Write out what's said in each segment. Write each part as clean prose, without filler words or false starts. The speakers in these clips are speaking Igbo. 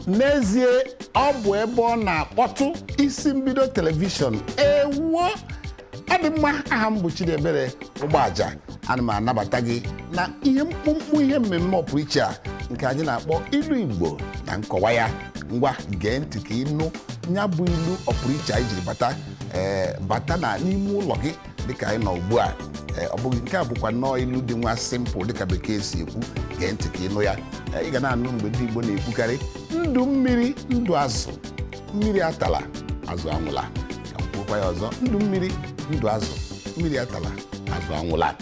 N'ezie, ọ bụ ebe ọ na-akpọtụ Isi Mbido Telivishọn. Ewuo, ọ dị mma. Aha m bụ Chidiebere Ụgbọaja. Ana m anabata gị na ihe mkpụmkpụ ihe mmemme ọpụrụiche a nke anyị na-akpọ Ilu Igbo na Nkọwa Ya. Ngwa, gee ntị ka ịnụ ya bụ ilu ọpụrụiche anyị jiri bata, ee, bata na n'ime ụlọ gị dịka anyị nọ ugbu a. Ee, ọ bụghị nke a bụkwa nnọọ ilu dị nwa simple, dịka Bekee si ekwu. Gee ntị ka ịnụ ya. Ee, ị ga na-anụ mgbe ndị Igbo na-ekwukarị, "Ndụ mmiri, ndụ azụ, mmiri atala, azụ anwụla." Ka m kwuokwa ya ọzọ: ndụ mmiri, ndụ azụ, mmiri atala, azụ anwụla.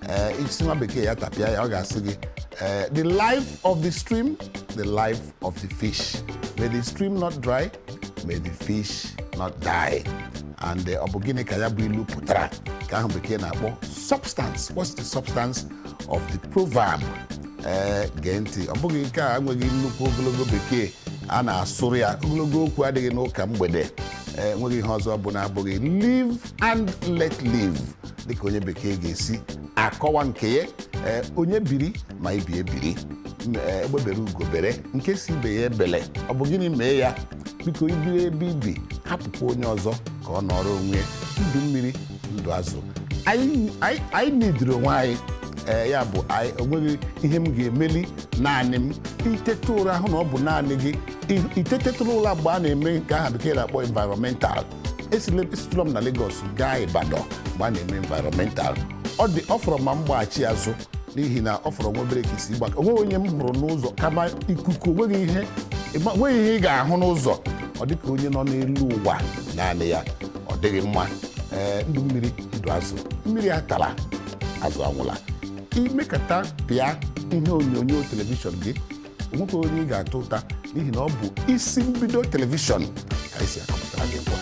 Ee, isi nwa bekee ya tapịa ya, ọ ga-asị gị, ee, "The life of the stream, the life of the fish. May the stream not dry, may the fish not die." And ọ bụ gịnị ka ya bụ ilu pụtara, ka ahụ bekee na-akpọ substance? What's the substance of the proverb? Ee, gee ntị. Ọ bụghị nke a enweghị nnukwu ogologo bekee a na-asụrụ ya. Ogologo okwu adịghị n'ụka mgbede. Ee, enweghị ihe ọzọ bụ na abụghị "live and let live", dịka onye bekee ga-esi akọwa nke ya. Ee, onye biri ma ibi ebiri. Ee, egbe bere, ugo bere, nke si ibe ya ebele, ọ bụ gịnị mee ya? Biko, ibiri ebe ibi, hapụkwa onye ọzọ ka ọ nọrọ onwe ya. Ndụ mmiri, ndụ azụ, anyị nidiri onwe anyị. Ee, ya bụ, anyị onweghị ihe m ga-emeli naanị m. Itete ụra hụ na ọ bụ naanị gị itetetụrụ ụra mgbe a na-eme nke aha bekee na-akpọ environmental. Esitụla m na Lagos gaa Ibadan mgbe a na-eme environmental. Ọ dị, ọ fọrọ ma mgbaghachi azụ, n'ihi na ọ fọrọ nwa obere ka isi gbaka. Onweghị onye m hụrụ n'ụzọ, kama ikuku. Onweghị ihe ị ga-ahụ n'ụzọ. Ọ dịka onye nọ n'elu ụwa naanị ya. Ọ dịghị mma. Ee, ndụ mmiri, ndụ azụ, mmiri atala, azụ anwụla. Imekata pịa ihe onyonyo telivishọn gị, onwekwa onye ị ga-atụ ụta, n'ihi na ọ bụ Isi Mbido Telivishọn ka anyị si akọpụtara gị ngwa.